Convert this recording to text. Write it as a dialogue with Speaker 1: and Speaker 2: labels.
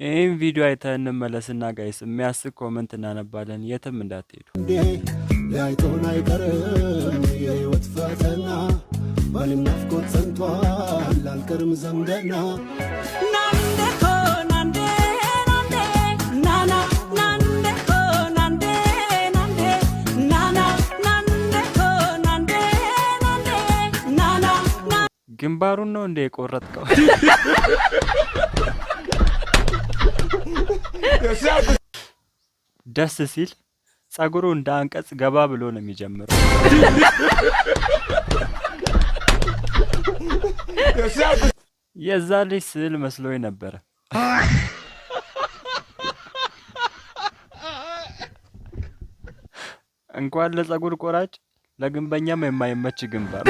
Speaker 1: ይህን ቪዲዮ አይተን እንመለስና guys የሚያስቅ comment እናነባለን። የትም እንዳትሄዱ።
Speaker 2: እንዴ ሊያይቶን አይቀርም የህይወት ፈተና፣ ባሌም ናፍቆት ጸንቷል፣ አልቀርም ዘንገና።
Speaker 3: ናንዴ ኮ ናንዴ ናንዴ ናና ናንዴ ኮ ናንዴ ናንዴ ናና ናንዴ ኮ ናንዴ ናንዴ ናና።
Speaker 1: ግንባሩን ነው እንደ የቆረጥከው? ደስ ሲል ጸጉሩ እንደ አንቀጽ ገባ ብሎ ነው የሚጀምረው። የዛ ልጅ ስዕል መስሎኝ ነበረ። እንኳን ለጸጉር ቆራጭ ለግንበኛም የማይመች ግንባር።